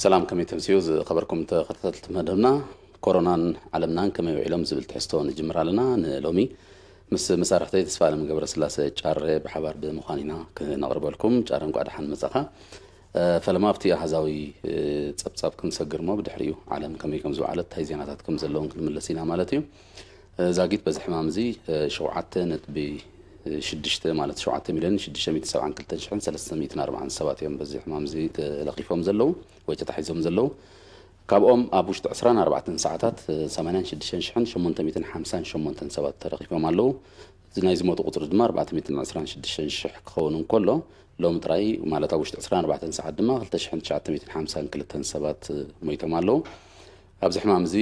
ሰላም፣ ከመይ ተምስዩ ዝኸበርኩም ተኸታተልቲ መደብና? ኮሮናን ዓለምናን ከመይ ውዒሎም ዝብል ትሕዝቶ ንጅምር ኣለና። ንሎሚ ምስ መሳርሕተይ ተስፋ ኣለም ገብረስላሴ ጫረ ብሓባር ብምዃን ኢና ክነቕርበልኩም። ጫረ፣ እንኳዕ ደሓን መጻኻ። ፈለማ ኣብቲ ኣሃዛዊ ጸብጻብ ክንሰግር እሞ፣ ብድሕሪኡ ዓለም ከመይ ከም ዝወዓለት፣ እንታይ ዜናታት ከም ዘለውን ክንምለስ ኢና ማለት እዩ። ዛጊት በዚ ሕማም እዚ ሸውዓተ ነጥቢ ሽዱሽተ፣ ማለት ሸውዓተ ሚልዮን ሽዱሽተ ሚእትን ሰብዓን ክልተን ሽሕን ሰለስተ ሚእትን ኣርባዓን ሰባት እዮም በዚ ሕማም እዚ ተለኺፎም ዘለዉ ወይ ተታሒዞም ዘለዉ። ካብኦም ኣብ ውሽጢ ዕስራን ኣርባዕተን ሰዓታት ሰማንያን ሽዱሽተን ሽሕን ሸሞንተ ሚእትን ሓምሳን ሸሞንተን ሰባት ተለኺፎም ኣለዉ። እዚ ናይ ዝሞቱ ቁጽሪ ድማ ኣርባዕተ ሚእትን ዕስራን ሽዱሽተን ሽሕ ክኸውን እንከሎ፣ ሎሚ ጥራይ፣ ማለት ኣብ ውሽጢ ዕስራን ኣርባዕተን ሰዓት ድማ ክልተ ሽሕን ትሽዓተ ሚእትን ሓምሳን ክልተን ሰባት ሞይቶም ኣለዉ። ኣብዚ ሕማም እዚ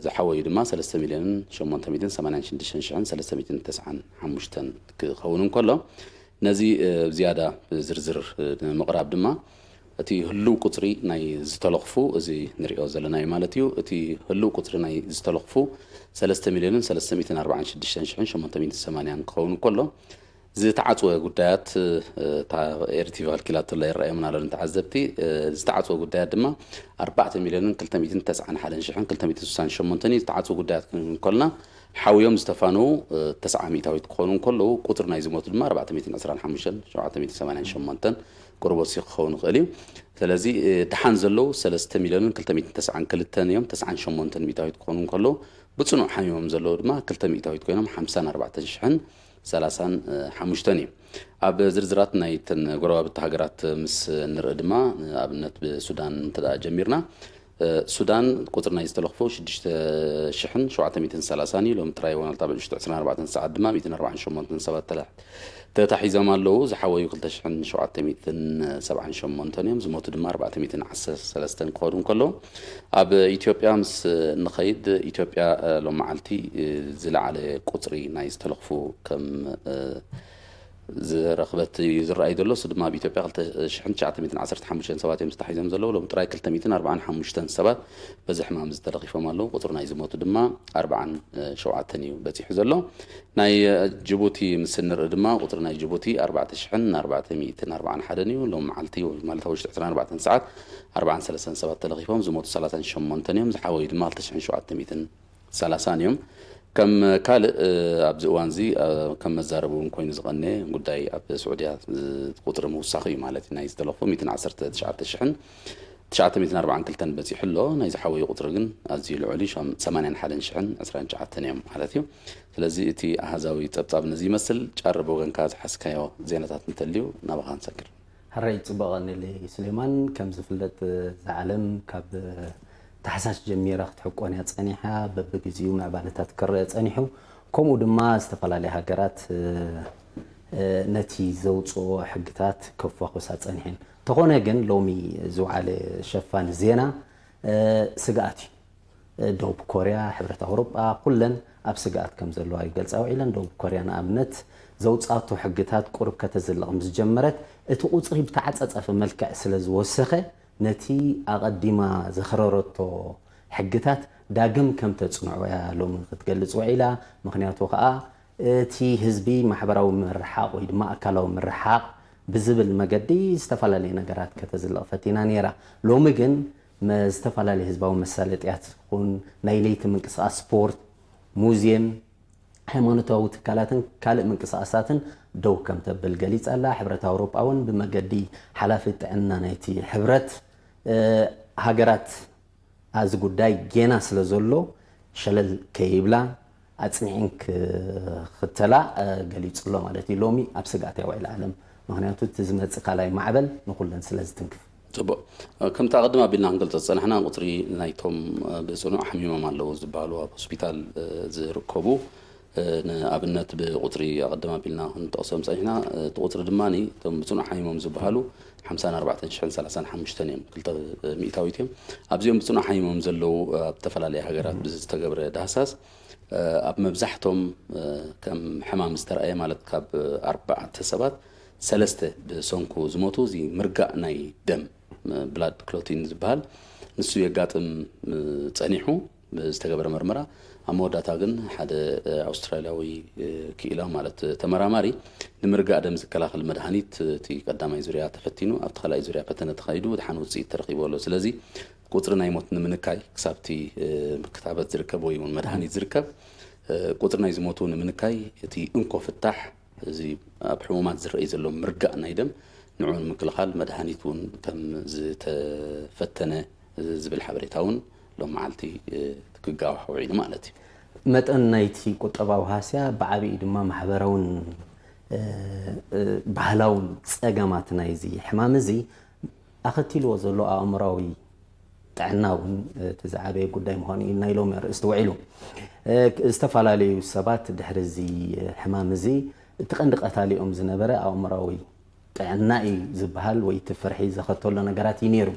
ዝሓወዩ ድማ ሰለስተ ሚልዮን ሸሞንተ ሚእትን ሰማንያን ሽዱሽተን ሽሕን ሰለስተ ሚእትን ተስዓን ሓሙሽተን ክኸውን እንከሎ፣ ነዚ ብዝያዳ ብዝርዝር ንምቕራብ ድማ፣ እቲ ህሉው ቁጽሪ ናይ ዝተለኽፉ እዚ ንሪኦ ዘለና እዩ ማለት እዩ። እቲ ህሉው ቁጽሪ ናይ ዝተለኽፉ ሰለስተ ሚልዮንን ሰለስተ ሚእትን ኣርባዓን ሽዱሽተን ሽሕን ሸሞንተ ሚእትን ሰማንያን ክኸውን እንከሎ፣ ዝተዓጽወ ጉዳያት፣ እታ ኤርቲቪ ከልኪላቶ ኣላ፣ ይረኣየምና ኣሎ ንተዓዘብቲ። ዝተዓጽወ ጉዳያት ድማ ኣርባዕተ ሚልዮንን ክልተ ሚእትን ተስዓን ሓደን ሽሕን ክልተ ሚእትን ስሳን ሸሞንተን እዩ። ዝተዓጽወ ጉዳያት ክንብል እንከለና፣ ሓውዮም ዝተፋነዉ ተስዓ ሚእታዊት ክኾኑ እንከለዉ፣ ቁጽሪ ናይ ዝሞቱ ድማ ኣርባዕተ ሚእትን ዕስራን ሓሙሽተን ሸውዓተ ሚእትን ሰማንያን ሸሞንተን ቁርቦት ክኸውን ይኽእል እዩ። ስለዚ ደሓን ዘለዉ ሰለስተ ሚልዮንን ክልተ ሚእትን ተስዓን ክልተን እዮም፣ ተስዓን ሸሞንተን ሚእታዊት ክኾኑ እንከለዉ፣ ብጽኑዕ ሓሚሞም ዘለዉ ድማ ክልተ ሚእታዊት ኮይኖም ሓምሳን ኣርባዕተን ሽሕን ሰላሳን ሓሙሽተን እዩ። ኣብ ዝርዝራት ናይተን ጎረባብቲ ሃገራት ምስ ንርኢ ድማ፣ ንኣብነት ብሱዳን እንተ ደኣ ጀሚርና፣ ሱዳን ቁጽሪ ናይ ዝተለኽፎ ሽዱሽተ ሽሕን ሸውዓተ ሚእትን ሰላሳን እዩ። ሎሚ ጥራይ ዋላ ኣብ ውሽጢ ዕስራን ኣርባዕተን ሰዓት ድማ ሚእትን ኣርባዓን ሸሞንተን ሰባት ተላ-፣ ተታሒዞም ኣለዉ። ዝሓወዩ ክልተ ሽሕን ሸውዓተ ሚእትን ሰብዓን ሸሞንተን እዮም። ዝሞቱ ድማ ኣርባዕተ ሚእትን ዓሰርተ ሰለስተን ክኸዱ እንከለዉ፣ ኣብ ኢትዮጵያ ምስ ንኸይድ፣ ኢትዮጵያ ሎም መዓልቲ ዝለዓለ ቁጽሪ ናይ ዝተለኽፉ ከም ዝረኽበት እዩ ዝረኣይ ዘሎ። እሱ ድማ ኣብ ኢትዮጵያ ክልተ ሽሕን ትሽዓተ ሚእትን ዓሰርተ ሓሙሽተን ሰባት እዮም ተታሒዞም ዘለዉ። ሎም ጥራይ ክልተ ሚእትን ኣርባዓን ሓሙሽተን ሰባት በዚ ሕማም እዚ ተለኺፎም ኣለዉ። ቁጽሪ ናይ ዝሞቱ ድማ ኣርባዓን ሸውዓተን እዩ በጺሑ ዘሎ። ናይ ጅቡቲ ምስ ንርኢ ድማ፣ ቁጽሪ ናይ ጅቡቲ ኣርባዕተ ሽሕን ኣርባዕተ ሚእትን ኣርባዓን ሓደን እዩ። ሎም መዓልቲ፣ ማለት ኣብ ውሽጢ ዕስራን ኣርባዕተን ሰዓት ኣርባዓን ሰለስተን ሰባት ተለኺፎም፣ ዝሞቱ ሰላሳን ሸሞንተን እዮም። ዝሓወዩ ድማ ክልተ ሽሕን ሸውዓተ ሚእትን ሰላሳን እዮም። ከም ካልእ ኣብዚ እዋን እዚ ከም መዛረቢ እውን ኮይኑ ዝቐነ ጉዳይ፣ ኣብ ስዑድያ ቁጽሪ ምውሳኽ እዩ ማለት እዩ። ናይ ዝተለኽፉ ሚእትን ዓሰርተ ትሽዓተ ሽሕን ትሽዓተ ሚእትን ኣርባዓን ክልተን በጺሑ ኣሎ። ናይ ዝሓወዩ ቁጽሪ ግን ኣዝዩ ልዑል እዩ፣ ሻም-፣ ሰማንያን ሓደን ሽሕን ዕስራን ትሽዓተን እዮም ማለት እዩ። ስለዚ እቲ ኣሃዛዊ ጸብጻብ ነዚ ይመስል። ጫረ፣ ብወገንካ ዝሓዝካዮ ዜናታት እንተልዩ ናባኻ ንሰግር። ሕራይ፣ ጽቡቕ ቀኒለይ ሱሌማን። ከም ዝፍለጥ፣ እዛ ዓለም ካብ ታሕሳስ ጀሚራ ክትሕቆን እያ ጸኒሓ። በብግዜኡ ምዕባለታት ክረአ ጸኒሑ፣ ከምኡ ድማ ዝተፈላለያ ሃገራት፣ እ፣ እ፣ ነቲ ዘውጽኦ ሕግታት ከፋኹሳ ጸኒሐን። እንተኾነ ግን፣ ሎሚ ዝወዓለ ሸፋኒ ዜና፣ እ፣ ስግኣት እዩ። ደቡብ ኮርያ፣ ሕብረት ኣውሮጳ፣ ኩለን ኣብ ስግኣት ከም ዘለዋ ይገልጻ ውዒለን። ደቡብ ኮርያ ንኣብነት ዘውጻቶ ሕግታት ቁሩብ ከተዝልቕ ምስ ጀመረት፣ እቲ ቁጽሪ ብተዓጸጸፈ መልክዕ ስለ ዝወሰኸ፣ ነቲ ኣቐዲማ ዘኽረረቶ ሕግታት ዳግም ከም ተጽንዖ እያ ሎሚ ክትገልጽ ውዒላ። ምኽንያቱ ከኣ እቲ ህዝቢ ማሕበራዊ ምርሓቕ ወይ ድማ ኣካላዊ ምርሓቕ ብዝብል መገዲ ዝተፈላለየ ነገራት ከተዝልቕ ፈቲና ነይራ። ሎሚ ግን መ-፣ ዝተፈላለየ ህዝባዊ መሳለጥያት ይኹን ናይ ለይቲ ምንቅስቓስ ስፖርት፣ ሙዝየም፣ ሃይማኖታዊ ትካላትን ካልእ ምንቅስቓሳትን ደው ከም ተብል ገሊጻ ኣላ። ሕብረት ኣውሮጳ እውን ብመገዲ ሓላፊ ጥዕና ናይቲ ሕብረት፣ እ፣ ሃገራት ኣዚ ጉዳይ ጌና ስለ ዘሎ ሸለል ከይብላ ኣጽኒዐን ክኽተላ፣ እ፣ ገሊጹ ኣሎ ማለት እዩ። ሎሚ ኣብ ስግኣት እያ ውዒላ ዓለም። ምኽንያቱ እቲ ዝመጽእ ካልኣይ ማዕበል ንኹለን ስለ ዝትንክፍ። ጽቡቕ። ከምቲ ኣቐድም ኣቢልና ክንገልጾ ዝጸናሕና፣ ቁጽሪ ናይቶም ብጽኑዕ ሓሚሞም ኣለዉ ዝበሃሉ ኣብ ሆስፒታል ዝርከቡ፣ ንኣብነት ብቁጽሪ ኣቐድም ኣቢልና ክንጠቕሶም ጸኒሕና። እቲ ቁጽሪ ድማ እቶም ብጽኑዕ ሓሚሞም ዝበሃሉ ሓምሳን ኣርባዕተን ሽሕን ሰላሳን ሓሙሽተን እዮም፣ ክልተ ሚእታዊት እዮም። ኣብዚኦም ብጽኑዕ ሓሚሞም ዘለዉ ኣብ ዝተፈላለያ ሃገራት ብዝተገብረ ዳህሳስ፣ ኣብ መብዛሕቶም ከም ሕማም ዝተረኣየ፣ ማለት ካብ ኣርባዕተ ሰባት ሰለስተ ብሰንኩ ዝሞቱ፣ እዚ ምርጋእ ናይ ደም፣ ብላድ ክሎቲን ዝበሃል፣ ንሱ የጋጥም ጸኒሑ። ዝተገበረ መርመራ፣ ኣብ መወዳእታ ግን ሓደ ኣውስትራልያዊ ክኢላ ማለት ተመራማሪ ንምርጋእ ደም ዝከላኸል መድሃኒት እቲ ቀዳማይ ዙርያ ተፈቲኑ፣ ኣብቲ ካልኣይ ዙርያ ፈተነ ተኻይዱ ድሓን ውፅኢት ተረኺቡ ኣሎ። ስለዚ ቁፅሪ ናይ ሞት ንምንካይ ክሳብቲ ክታበት ዝርከብ ወይ እውን መድሃኒት ዝርከብ ቁፅሪ ናይ ዝሞቱ ንምንካይ እቲ እንኮ ፍታሕ እዚ ኣብ ሕሙማት ዝረኣይ ዘሎ ምርጋእ ናይ ደም ንዑ ንምክልኻል መድሃኒት እውን ከም ዝተፈተነ ዝብል ሓበሬታ እውን ሎም መዓልቲ ክጋዋሕ ውዒሉ ማለት እዩ። መጠን ናይቲ ቁጠባዊ ሃስያ ብዓቢኡ ድማ ማሕበራውን ባህላውን ጸገማት ናይዚ ሕማም እዚ ኣኸቲልዎ ዘሎ ኣእምራዊ ጥዕና እውን እቲ ዝዓበየ ጉዳይ ምዃኑ እዩ ናይ ሎሚ ኣርእስቲ ውዒሉ። ዝተፈላለዩ ሰባት ድሕሪ እዚ ሕማም እዚ እቲ ቀንዲ ቀታሊኦም ዝነበረ ኣእምራዊ ጥዕና እዩ ዝበሃል ወይ እቲ ፍርሒ ዘኸተሎ ነገራት እዩ ነይሩ።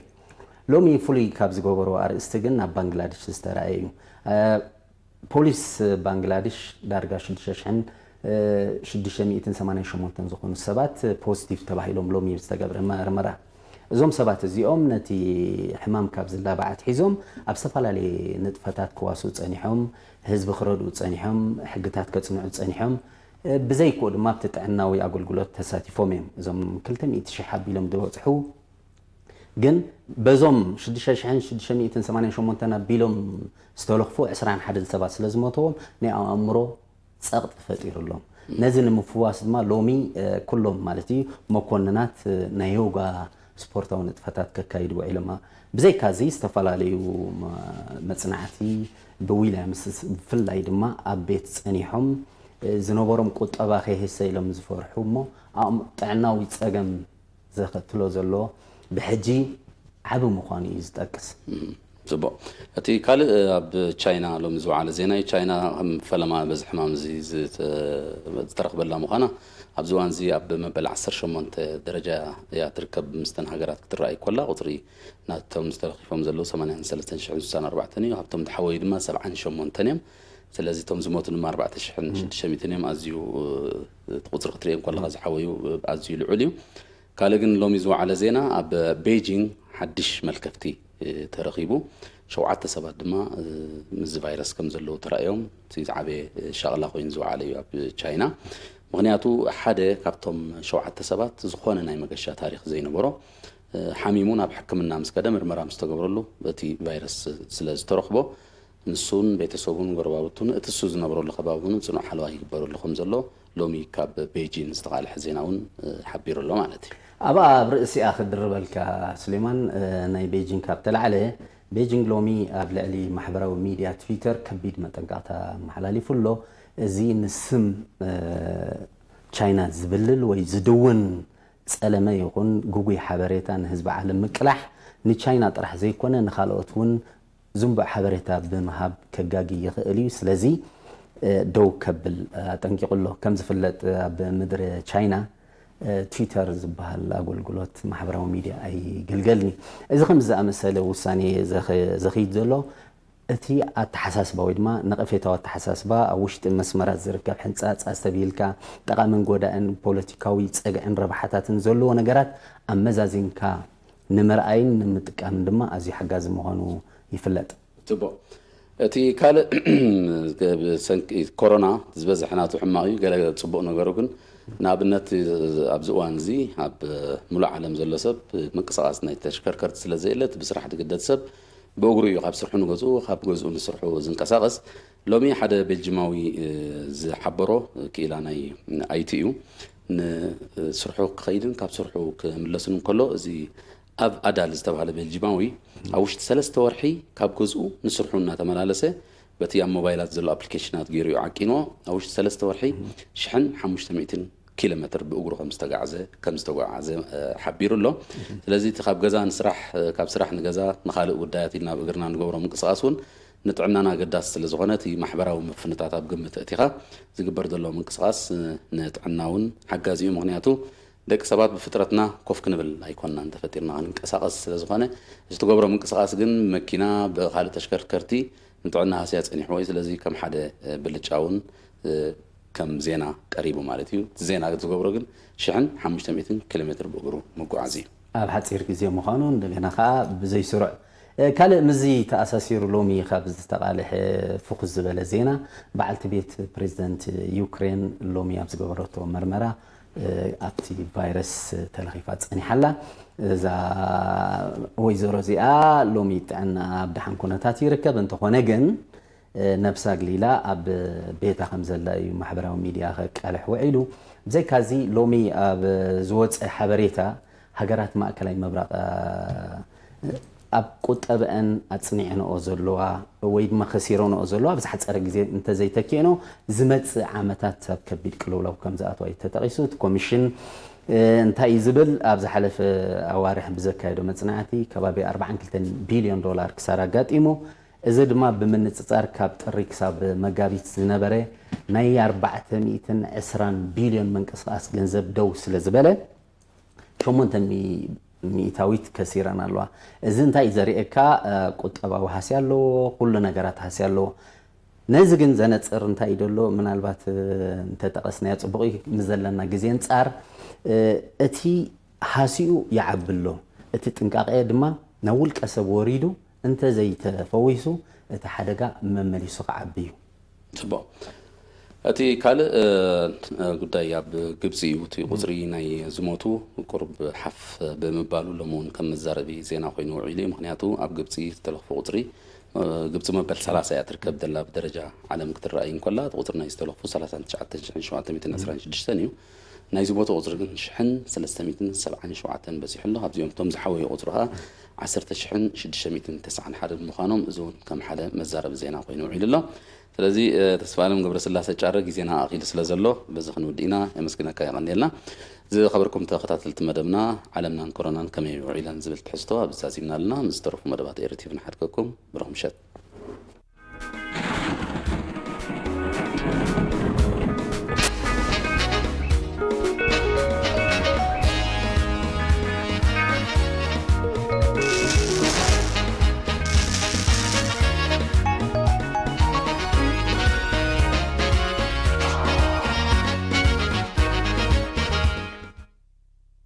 ሎሚ ፍሉይ ካብ ዝገበሮ ኣርእስቲ ግን ናብ ባንግላደሽ ዝተረኣየ እዩ። ፖሊስ ባንግላደሽ ዳርጋ ሽዱሽተ ሽሕን ሽዱሽተ ሚእትን ሰማንያን ሸሞንተን ዝኾኑ ሰባት ፖዚቲቭ ተባሂሎም ሎሚ ዝተገብረ መርመራ። እዞም ሰባት እዚኦም ነቲ ሕማም ካብ ዝላባዕ ኣትሒዞም ኣብ ዝተፈላለየ ንጥፈታት ክዋስኡ ጸኒሖም፣ ህዝቢ ክረድኡ ጸኒሖም፣ ሕግታት ከጽንዑ ጸኒሖም። ብዘይክኡ ድማ ኣብቲ ጥዕናዊ ኣገልግሎት ተሳቲፎም እዮም። እዞም ክልተ ሚእቲ ሽሕ ኣቢሎም ዝበጽሑ ግን በዞም ሽዱሽተ ሽሕን ሽዱሽተ ሚእትን ሰማንያን ሸሞንተን ኣቢሎም ዝተለኽፉ ዕስራን ሓደን ሰባት ስለ ዝሞተዎም ናይ ኣእምሮ ጸቕጢ ፈጢሩሎም። ነዚ ንምፍዋስ ድማ ሎሚ ኩሎም ማለት እዩ መኮንናት ናይ ዮጋ ስፖርታዊ ንጥፈታት ከካይዱ ውዒሎማ። ብዘይካዚ ዝተፈላለዩ መጽናዕቲ ብዊልያምስ ብፍላይ ድማ ኣብ ቤት ጸኒሖም ዝነበሮም ቁጠባ ከይህሰ ኢሎም ዝፈርሑ እሞ ጥዕናዊ ጸገም ዘኸትሎ ዘሎ ብሕጂ ዓቢ ምዃኑ እዩ ዝጠቅስ። ጽቡቕ። እቲ ካልእ ኣብ ቻይና ሎሚ ዝወዓለ ዜና እዩ። ቻይና ከም ፈለማ በዚ ሕማም እዚ ዝተረኽበላ ምዃና ኣብዚ እዋን እዚ ኣብ መበል ዓሰርተ ሸሞንተ ደረጃ እያ ትርከብ ምስተን ሃገራት ክትረኣይ ኮላ ቁፅሪ ናቶም ዝተለኺፎም ዘለዉ ሰማንያን ሰለስተን ሽሕን ስሳን ኣርባዕተን እዩ። ካብቶም ዝሓወዩ ድማ ሰብዓን ሸሞንተን እዮም። ስለዚ እቶም ዝሞቱ ድማ ኣርባዕተ ሽሕን ሽዱሽተ ሚእትን እዮም። ኣዝዩ እቲ ቁፅሪ ክትሪኦ እንኮለካ ዝሓወዩ ኣዝዩ ልዑል እዩ። ካልእ ግን ሎሚ ዝወዓለ ዜና ኣብ ቤጂንግ ሓድሽ መልከፍቲ ተረኺቡ ሸውዓተ ሰባት ድማ ምስዚ ቫይረስ ከም ዘለዉ ተራእዮም። እቲ ዝዓበየ ሻቕላ ኮይኑ ዝወዓለ እዩ ኣብ ቻይና። ምኽንያቱ ሓደ ካብቶም ሸውዓተ ሰባት ዝኾነ ናይ መገሻ ታሪክ ዘይነበሮ ሓሚሙ ናብ ሕክምና ምስ ከደ ምርመራ ምስ ተገብረሉ በቲ ቫይረስ ስለ ዝተረኽቦ ንሱን ቤተሰቡን ጎረባብቱን እቲ እሱ ዝነብረሉ ከባቢ እውን ፅኑዕ ሓለዋ ይግበረሉ ከም ዘሎ ሎሚ ካብ ቤጂን ዝተቓልሐ ዜና እውን ሓቢሩ ኣሎ ማለት እዩ። ኣብኣ ኣብ ርእሲኣ ክድርበልካ ሱሌማን ናይ ቤጂንግ ካብ ተላዕለ ቤጂንግ ሎሚ ኣብ ልዕሊ ማሕበራዊ ሚድያ ትዊተር ከቢድ መጠንቀቕታ ኣመሓላሊፉ ኣሎ። እዚ ንስም ቻይና ዝብልል ወይ ዝድውን ጸለመ ይኹን ግጉይ ሓበሬታ ንህዝቢ ዓለም ምቅላሕ ንቻይና ጥራሕ ዘይኮነ ንኻልኦት እውን ዝንቡዕ ሓበሬታ ብምሃብ ከጋጊ ይኽእል እዩ። ስለዚ ደው ከብል ኣጠንቂቑ ኣሎ። ከም ዝፍለጥ ኣብ ምድሪ ቻይና ትዊተር ዝበሃል ኣገልግሎት ማሕበራዊ ሚድያ ኣይግልገልን እዩ። እዚ ከምዚ ዝኣመሰለ ውሳኔ ዘኺድ ዘሎ እቲ ኣተሓሳስባ ወይ ድማ ነቐፌታዊ ኣተሓሳስባ ኣብ ውሽጢ መስመራት ዝርከብ ሕንጻጽ ኣስተብሂልካ ጠቓምን ጎዳእን ፖለቲካዊ ጸግዕን ረብሓታትን ዘለዎ ነገራት ኣመዛዚንካ ንምርኣይን ንምጥቃምን ድማ ኣዝዩ ሓጋዚ ምዃኑ ይፍለጥ። ጽቡቕ። እቲ ካልእ ብሰንኪ ኮሮና ዝበዝሐ ናቱ ሕማቕ እዩ። ገለ ጽቡቕ ነገሩ ግን ንኣብነት ኣብዚ እዋን እዚ ኣብ ሙሉእ ዓለም ዘሎ ሰብ ምንቅስቓስ ናይ ተሽከርከርቲ ስለ ዘየለ እቲ ብስራሕ ዝግደድ ሰብ ብእግሩ እዩ ካብ ስርሑ ንገዝኡ ካብ ገዝኡ ንስርሑ ዝንቀሳቐስ። ሎሚ ሓደ ቤልጂማዊ ዝሓበሮ ክኢላ ናይ ኣይቲ እዩ። ንስርሑ ክኸይድን ካብ ስርሑ ክምለስን እንከሎ እዚ ኣብ ኣዳል ዝተባሃለ ቤልጂማዊ ኣብ ውሽጢ ሰለስተ ወርሒ ካብ ገዝኡ ንስርሑ እናተመላለሰ በቲ ኣብ ሞባይላት ዘሎ ኣፕሊኬሽናት ገይሩ እዩ ዓቂንዎ። ኣብ ውሽጢ ሰለስተ ወርሒ ሽሕን ሓሙሽተ ሚእትን ኪሎ ሜትር ብእግሩ ከም ዝተጓዓዘ ከም ዝተጓዓዘ ሓቢሩ ኣሎ። ስለዚ እቲ ካብ ገዛ ንስራሕ ካብ ስራሕ ንገዛ ንካልእ ጉዳያት ኢልና ብእግርና ንገብሮ ምንቅስቃስ እውን ንጥዕናና ኣገዳሲ ስለ ዝኾነ እቲ ማሕበራዊ ምፍንታት ኣብ ግምት ኣእቲኻ ዝግበር ዘሎ ምንቅስቃስ ንጥዕና እውን ሓጋዚ እዩ። ምክንያቱ ደቂ ሰባት ብፍጥረትና ኮፍ ክንብል ኣይኮንናን ተፈጢርና ክንንቀሳቐስ ስለ ዝኾነ እዚ ትገብሮ ምንቅስቃስ ግን መኪና ብካልእ ተሽከርከርቲ ንጥዕና ሃስያ ጸኒሕዎ እዩ። ስለዚ ከም ሓደ ብልጫ እውን ከም ዜና ቀሪቡ ማለት እዩ። እቲ ዜና ዝገብሮ ግን ሽሕን ሓሙሽተ ሚእትን ኪሎ ሜትር ብእግሩ ምጉዓዝ እዩ። ኣብ ሓፂር ግዜ ምዃኑ እንደገና ከዓ ብዘይስሩዕ ካልእ ምስዚ ተኣሳሲሩ ሎሚ ካብ ዝተቓልሐ ፍኹስ ዝበለ ዜና፣ በዓልቲ ቤት ፕሬዚደንት ዩክሬን ሎሚ ኣብ ዝገበረቶ መርመራ ኣብቲ ቫይረስ ተለኺፋ ጸኒሓ ኣላ። እዛ ወይዘሮ እዚኣ ሎሚ ጥዕና ኣብ ደሓን ኩነታት ይርከብ። እንተኾነ ግን ነብሳ ኣግሊላ ኣብ ቤታ ከም ዘላ እዩ ማሕበራዊ ሚድያ ከቃልሕ ውዒሉ። ብዘይካዚ ሎሚ ኣብ ዝወፀ ሓበሬታ፣ ሃገራት ማእከላይ ምብራቕ ኣብ ቁጠበአን ኣጽኒዐንኦ ዘለዋ ወይ ድማ ከሲረንኦ ዘለዋ ኣብ ዝሓጸረ ግዜ እንተዘይተኪአንኦ ዝመጽእ ዓመታት ኣብ ከቢድ ቅልውላው ከም ዝኣትዋ እዩ ተጠቒሱ። እቲ ኮሚሽን እንታይ እዩ ዝብል? ኣብ ዝሓለፈ ኣዋርሕ ብዘካየዶ መጽናዕቲ ከባቢ ኣርባዓን ክልተን ቢልዮን ዶላር ክሳራ ኣጋጢሙ። እዚ ድማ ብምንጽጻር ካብ ጥሪ ክሳብ መጋቢት ዝነበረ ናይ ኣርባዕተ ሚእትን ዕስራን ቢልዮን ምንቅስቓስ ገንዘብ ደው ስለ ዝበለ፣ ሸሞንተ ሚእታዊት ከሲረን ኣለዋ። እዚ እንታይ እዩ ዘርእየካ? ቁጠባዊ ሃስያ ኣለዎ፣ ኩሉ ነገራት ሃስያ ኣለዎ። ነዚ ግን ዘነጽር እንታይ እዩ ደሎ? ምናልባት እንተጠቐስናዮ ጽቡቕ እዩ፣ ምስ ዘለና ግዜ ኣንጻር እቲ ሃስዩ ይዓቢ ኣሎ። እቲ ጥንቃቐ ድማ ናብ ውልቀ ሰብ ወሪዱ እንተዘይተፈዊሱ እቲ ሓደጋ መመሊሱ ክዓቢ እዩ። ጽቡቕ። እቲ ካልእ ጉዳይ ኣብ ግብፂ እዩ። እቲ ቁፅሪ ናይ ዝሞቱ ቁሩብ ሓፍ ብምባሉ ሎሚ እውን ከም መዛረቢ ዜና ኮይኑ ውዒሉ እዩ። ምክንያቱ ኣብ ግብፂ ዝተለኽፎ ቁፅሪ፣ ግብፂ መበል ሰላሳ እያ ትርከብ ዘላ ብደረጃ ዓለም ክትረኣይ እንከላ፣ እቲ ቁፅሪ ናይ ዝተለኽፉ ሰላሳን ትሽዓተ ሽሕን ሸውዓተ ሚእትን ዕስራን ሽዱሽተን እዩ። ናይ ዝሞቱ ቁፅሪ ግን ሽሕን ሰለስተ ሚእትን ሰብዓን ሸውዓተን በፂሑ ኣሎ። ካብዚኦም እቶም ዝሓወዩ ቁፅሪ ከዓ ዓሰርተ ሽሕን ሽዱሽተ ሚእትን ተስዓን ሓደን ምዃኖም እዚ እውን ከም ሓደ መዛረቢ ዜና ኮይኑ ውዒሉ ኣሎ። ስለዚ ተስፋኣለም ገብረስላሰ ጫረ፣ ግዜና ኣኺሉ ስለ ዘሎ በዚ ክንውድእ ኢና። የመስግነካ፣ የቐንየልና። ዝኸበርኩም ተኸታተልቲ መደብና፣ ዓለምናን ኮሮናን ከመይ ውዒለን ዝብል ትሕዝቶ ኣብዚ ዛዚምና ኣለና። ምስ ዝተረፉ መደባት ኤሪ ቲቪ ንሓድገኩም። ብሩኽ ምሸት።